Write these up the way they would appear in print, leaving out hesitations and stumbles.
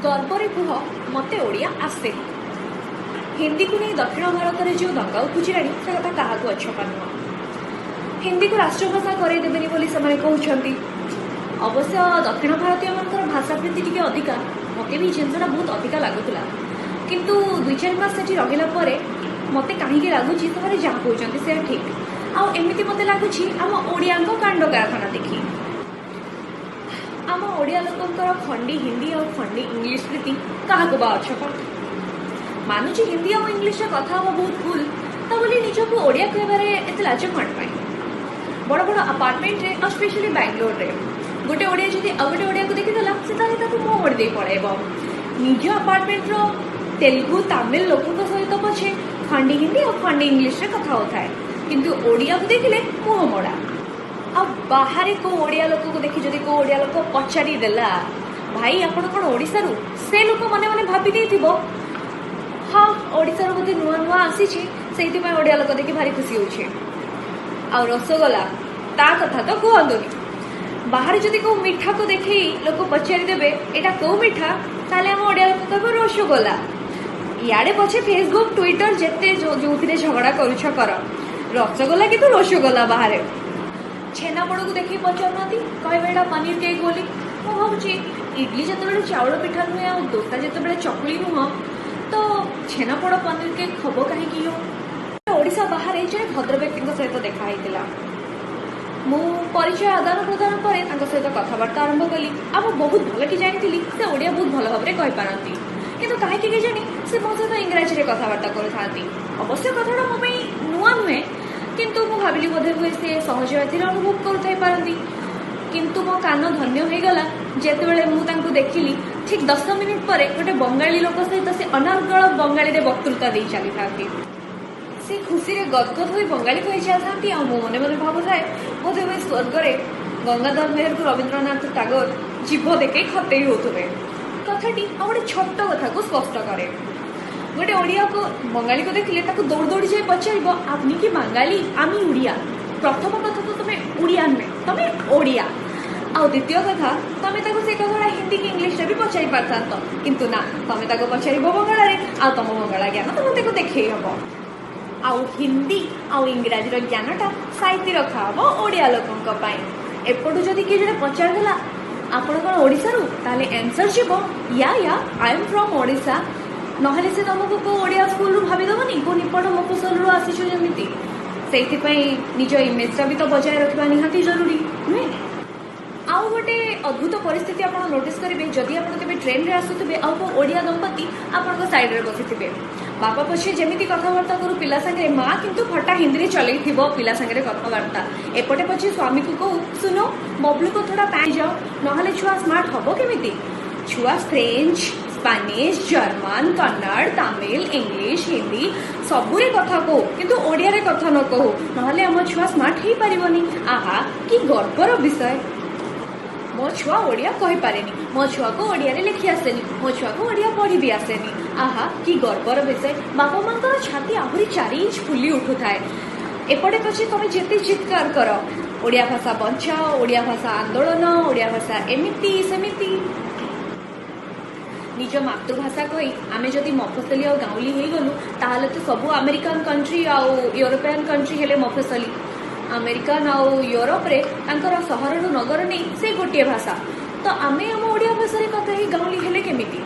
ଗର୍ବରେ କୁହ, ମୋତେ ଓଡ଼ିଆ ଆସେନି। ହିନ୍ଦୀକୁ ନେଇ ଦକ୍ଷିଣ ଭାରତରେ ଯେଉଁ ଦଙ୍ଗା ଉପୁଜିଲାଣି, ସେ କଥା କାହାକୁ ଅଛପା ନୁହଁ। ହିନ୍ଦୀକୁ ରାଷ୍ଟ୍ରଭାଷା କରେଇ ଦେବେନି ବୋଲି ସେମାନେ କହୁଛନ୍ତି। ଅବଶ୍ୟ ଦକ୍ଷିଣ ଭାରତୀୟମାନଙ୍କର ଭାଷା ପ୍ରୀତି ଟିକେ ଅଧିକା। ମୋତେ ବି ଏଇ ଜିନିଷଟା ବହୁତ ଅଧିକା ଲାଗୁଥିଲା, କିନ୍ତୁ 2-4 ମାସ ସେଠି ରହିଲା ପରେ ମୋତେ କାହିଁକି ଲାଗୁଛି ସେମାନେ ଯାହା କହୁଛନ୍ତି ସେୟା ଠିକ୍। ଆଉ ଏମିତି ମୋତେ ଲାଗୁଛି ଆମ ଓଡ଼ିଆଙ୍କ କାଣ୍ଡ କାରଖାନା ଦେଖି। ଆମ ଓଡ଼ିଆ ଲୋକଙ୍କର ଖଣ୍ଡି ହିନ୍ଦୀ ଆଉ ଖଣ୍ଡି ଇଂଲିଶ ପ୍ରୀତି କାହାକୁ ବା ଅଛପା? ମାନୁଛି, ହିନ୍ଦୀ ଆଉ ଇଂଲିଶରେ କଥା ହବା ବହୁତ ଭୁଲ। ତା ବୋଲି ନିଜକୁ ଓଡ଼ିଆ କହିବାରେ ଏତେ ଲାଜ କ'ଣ ପାଇଁ? ବଡ଼ ବଡ଼ ଆପାର୍ଟମେଣ୍ଟରେ ଆଉ ସ୍ପେଶାଲି ବାଙ୍ଗାଲୋରରେ ଗୋଟେ ଓଡ଼ିଆ ଯଦି ଆଉ ଗୋଟେ ଓଡ଼ିଆକୁ ଦେଖିଦେଲା, ସେ ତାହେଲେ ତାକୁ ମୁହଁ ମୋଡ଼ି ଦେଇ ପଳେଇବ। ନିଜ ଆପାର୍ଟମେଣ୍ଟର ତେଲୁଗୁ, ତାମିଲ ଲୋକଙ୍କ ସହିତ ପଛେ ଖଣ୍ଡି ହିନ୍ଦୀ ଆଉ ଖଣ୍ଡି ଇଂଲିଶରେ କଥା ହଉଥାଏ, କିନ୍ତୁ ଓଡ଼ିଆକୁ ଦେଖିଲେ ମୁହଁ ମୋଡ଼ା। ଆଉ ବାହାରେ କୋଉ ଓଡ଼ିଆ ଲୋକକୁ ଦେଖି ଯଦି କୋଉ ଓଡ଼ିଆ ଲୋକ ପଚାରି ଦେଲା, "ଭାଇ, ଆପଣ କ'ଣ ଓଡ଼ିଶାରୁ?" ସେ ଲୋକ ମନେ ମନେ ଭାବି ଦେଇଥିବ, ହଁ, ଓଡ଼ିଶାରୁ ବୋଧେ ନୂଆ ନୂଆ ଆସିଛି, ସେଇଥିପାଇଁ ଓଡ଼ିଆ ଲୋକ ଦେଖି ଭାରି ଖୁସି ହଉଛି। ଆଉ ରସଗୋଲା, ତା କଥା ତ କୁହନ୍ତୁନି। ବାହାରେ ଯଦି କୋଉ ମିଠାକୁ ଦେଖେଇ ଲୋକ ପଚାରିଦେବେ, "ଏଇଟା କୋଉ ମିଠା?" ତାହେଲେ ଆମ ଓଡ଼ିଆ ଲୋକ କହିବ, "ରସଗୋଲା।" ଇଆଡ଼େ ପଛେ ଫେସବୁକ୍, ଟ୍ୱିଟର ଯେତେ ଯୋଉଥିରେ ଝଗଡ଼ା କରୁଛ କର, ରସଗୋଲା କିନ୍ତୁ ରସଗୋଲା। ବାହାରେ ଛେନାପୋଡ଼କୁ ଦେଖିକି ପଚାରୁନାହାନ୍ତି, କହିବେ ଏଇଟା ପନିର କେକ୍ ବୋଲି। ମୁଁ ଭାବୁଛି, ଇଡଲି ଯେତେବେଳେ ଚାଉଳ ପିଠା ନୁହେଁ ଆଉ ଦୋସା ଯେତେବେଳେ ଚକୁଳି ନୁହଁ, ତ ଛେନାପୋଡ଼ ପନିର କେକ୍ ହବ କାହିଁକି? ଓଡ଼ିଶା ବାହାରେ ଜଣେ ଭଦ୍ର ବ୍ୟକ୍ତିଙ୍କ ସହିତ ଦେଖା ହେଇଥିଲା। ମୁଁ ପରିଚୟ ଆଦାନ ପ୍ରଦାନ ପରେ ତାଙ୍କ ସହିତ କଥାବାର୍ତ୍ତା ଆରମ୍ଭ କଲି। ଆଉ ମୁଁ ବହୁତ ଭଲକି ଜାଣିଥିଲି, ସେ ଓଡ଼ିଆ ବହୁତ ଭଲ ଭାବରେ କହିପାରନ୍ତି। କିନ୍ତୁ କାହିଁକି କେଜାଣି ସେ ମୋ ସହିତ ଇଂରାଜୀରେ କଥାବାର୍ତ୍ତା କରୁଥାନ୍ତି। ଅବଶ୍ୟ କଥାଟା ମୋ ପାଇଁ ନୂଆ ନୁହେଁ, କିନ୍ତୁ ମୁଁ ଭାବିଲି ବୋଧେ ହୁଏ ସେ ସହଜ ଏଥିରେ ଅନୁଭବ କରୁଥାଇ ପାରନ୍ତି। କିନ୍ତୁ ମୋ କାନ ଧନ୍ୟ ହେଇଗଲା ଯେତେବେଳେ ମୁଁ ତାଙ୍କୁ ଦେଖିଲି, ଠିକ୍ 10 ମିନିଟ୍ ପରେ ଗୋଟେ ବଙ୍ଗାଳୀ ଲୋକ ସହିତ ସେ ଅନର୍ଗଳ ବଙ୍ଗାଳୀରେ ବକ୍ତୃତା ଦେଇ ଚାଲିଥାନ୍ତି। ସେ ଖୁସିରେ ଗଦଗଦ ହୋଇ ବଙ୍ଗାଳୀ କହି ଚାଲିଥାନ୍ତି ଆଉ ମୁଁ ମନେ ମନେ ଭାବୁଥାଏ, ବୋଧେ ହୁଏ ସ୍ୱର୍ଗରେ ଗଙ୍ଗାଧର ମେହେରକୁ ରବୀନ୍ଦ୍ରନାଥ ଟାଗୋର ଜିଭ ଦେଖେଇ ଖତେଇ ହଉଥିବେ। କଥାଟି ଆଉ ଗୋଟେ ଛୋଟ କଥାକୁ ସ୍ପଷ୍ଟ କରେ। ଗୋଟେ ଓଡ଼ିଆକୁ ବଙ୍ଗାଳୀକୁ ଦେଖିଲେ ତାକୁ ଦୌଡ଼ି ଦୌଡ଼ି ଯାଇ ପଚାରିବ, "আপনি কি বাঙালি? আমি উড়িয়া।" ପ୍ରଥମ କଥା ତ ତମେ ଓଡ଼ିଆ ନୁହେଁ, ତମେ ଓଡ଼ିଆ। ଆଉ ଦ୍ୱିତୀୟ କଥା, ତମେ ତାକୁ ସେ କଥାଟା ହିନ୍ଦୀ କି ଇଂଲିଶରେ ବି ପଚାରି ପାରିଥାନ୍ତ, କିନ୍ତୁ ନା, ତମେ ତାକୁ ପଚାରିବ ବଙ୍ଗଳାରେ ଆଉ ତମ ବଙ୍ଗଳା ଜ୍ଞାନ ତମେ ତାକୁ ଦେଖେଇ ହବ। ଆଉ ହିନ୍ଦୀ ଆଉ ଇଂରାଜୀର ଜ୍ଞାନଟା ସାଇତି ରଖାହବ ଓଡ଼ିଆ ଲୋକଙ୍କ ପାଇଁ। ଏପଟୁ ଯଦି କିଏ ଜଣେ ପଚାରିଦେଲା, "ଆପଣ କ'ଣ ଓଡ଼ିଶାରୁ?" ତାହେଲେ ଆନ୍ସର ଯିବ, "Yeah, yeah, I am from Odisha." ନହେଲେ ସେ ତମକୁ କୋଉ ଓଡ଼ିଆ ସ୍କୁଲରୁ ଭାବିଦବନି, କୋଉ ନିପଟ ମଫସଲରୁ ଆସିଛୁ ଯେମିତି। ସେଇଥିପାଇଁ ନିଜ ଇମେଜଟା ବି ତ ବଜାୟ ରଖିବା ନିହାତି ଜରୁରୀ ନୁହେଁ? ଆଉ ଗୋଟେ ଅଦ୍ଭୁତ ପରିସ୍ଥିତି ଆପଣ ନୋଟିସ୍ କରିବେ, ଯଦି ଆପଣ କେବେ ଟ୍ରେନରେ ଆସୁଥିବେ ଆଉ କୋଉ ଓଡ଼ିଆ ଦମ୍ପତି ଆପଣଙ୍କ ସାଇଡରେ ବସିଥିବେ। ବାପା ପଛେ ଯେମିତି କଥାବାର୍ତ୍ତା କରୁ ପିଲା ସାଙ୍ଗରେ, ମା କିନ୍ତୁ ଫଟା ହିନ୍ଦୀରେ ଚଲେଇଥିବ ପିଲା ସାଙ୍ଗରେ କଥାବାର୍ତ୍ତା। ଏପଟେ ପଛେ ସ୍ୱାମୀକୁ କହୁ, "सुनो, बबलू को थोड़ा ପାଣି ଯାଅ।" ନହେଲେ ଛୁଆ ସ୍ମାର୍ଟ ହବ କେମିତି? ଛୁଆ French, Spanish, German, Kannada, Tamil, English, Hindi ସବୁରେ କଥା କହୁ, କିନ୍ତୁ ଓଡ଼ିଆରେ କଥା ନ କହୁ, ନହେଲେ ଆମ ଛୁଆ ସ୍ମାର୍ଟ ହେଇପାରିବନି। ଆହା, କି ଗର୍ବର ବିଷୟ! ମୋ ଛୁଆ ଓଡ଼ିଆ କହିପାରେନି, ମୋ ଛୁଆକୁ ଓଡ଼ିଆରେ ଲେଖି ଆସେନି, ମୋ ଛୁଆକୁ ଓଡ଼ିଆ ପଢ଼ି ବି ଆସେନି। ଆହା, କି ଗର୍ବର ବିଷୟ! ବାପା ମାଙ୍କର ଛାତି ଆହୁରି 4 ଇଞ୍ଚ ଫୁଲି ଉଠୁଥାଏ। ଏପଟେ ପଛେ ତମେ ଯେତେ ଚିତ୍କାର କର, ଓଡ଼ିଆ ଭାଷା ବଞ୍ଚାଅ, ଓଡ଼ିଆ ଭାଷା ଆନ୍ଦୋଳନ, ଓଡ଼ିଆ ଭାଷା ଏମିତି ସେମିତି, ନିଜ ମାତୃଭାଷା କହି ଆମେ ଯଦି ମଫସଲି ଆଉ ଗାଉଁଲି ହେଇଗଲୁ, ତାହେଲେ ତ ସବୁ ଆମେରିକାନ କଣ୍ଟ୍ରି ଆଉ ୟୁରୋପିଆନ କଣ୍ଟ୍ରି ହେଲେ ମଫସଲି। ଆମେରିକାନ ଆଉ ୟୁରୋପରେ ତାଙ୍କର ସହରରୁ ନଗର ନେଇ ସେ ଗୋଟିଏ ଭାଷା। ତ ଆମେ ଆମ ଓଡ଼ିଆ ଭାଷାରେ କଥା ହେଇ ଗାଉଁଲି ହେଲେ କେମିତି?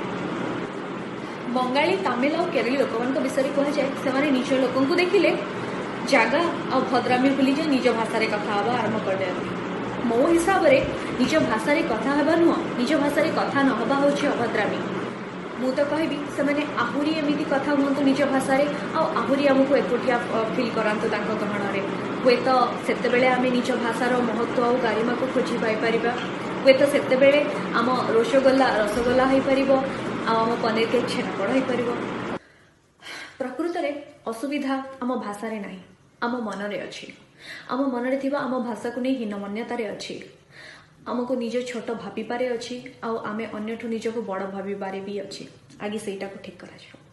ବଙ୍ଗାଳୀ, ତାମିଲ ଆଉ କେରଳୀ ଲୋକମାନଙ୍କ ବିଷୟରେ କୁହାଯାଏ, ସେମାନେ ନିଜ ଲୋକଙ୍କୁ ଦେଖିଲେ ଜାଗା ଆଉ ଭଦ୍ରାମି ଭୁଲିଯାଇ ନିଜ ଭାଷାରେ କଥା ହେବା ଆରମ୍ଭ କରିଦିଅନ୍ତି। ମୋ ହିସାବରେ ନିଜ ଭାଷାରେ କଥା ହେବା ନୁହଁ, ନିଜ ଭାଷାରେ କଥା ନ ହେବା ହେଉଛି ଅଭଦ୍ରାମି। ମୁଁ ତ କହିବି, ସେମାନେ ଆହୁରି ଏମିତି କଥା ହୁଅନ୍ତୁ ନିଜ ଭାଷାରେ ଆଉ ଆହୁରି ଆମକୁ ଏକୁଟିଆ ଫିଲ୍ କରାନ୍ତୁ ତାଙ୍କ ଗହଣରେ। ହୁଏତ ସେତେବେଳେ ଆମେ ନିଜ ଭାଷାର ମହତ୍ଵ ଆଉ ଗାରିମାକୁ ଖୋଜି ପାଇପାରିବା। ହୁଏତ ସେତେବେଳେ ଆମ ରସଗୋଲା ରସଗୋଲା ହେଇପାରିବ ଆଉ ଆମ ପନିର କେକ୍ ଛେନାପୋଡ଼ ହେଇପାରିବ। ପ୍ରକୃତରେ ଅସୁବିଧା ଆମ ଭାଷାରେ ନାହିଁ, ଆମ ମନରେ ଅଛି। ଆମ ମନରେ ଥିବା ଆମ ଭାଷାକୁ ନେଇ ହୀନମନ୍ୟତାରେ ଅଛି। ଆମକୁ ନିଜ ଛୋଟ ଭାବିବାରେ ଅଛି ଆଉ ଆମେ ଅନ୍ୟଠୁ ନିଜକୁ ବଡ଼ ଭାବିବାରେ ବି ଅଛି। ଆଗେ ସେଇଟାକୁ ଠିକ୍ କରାଯାଉ।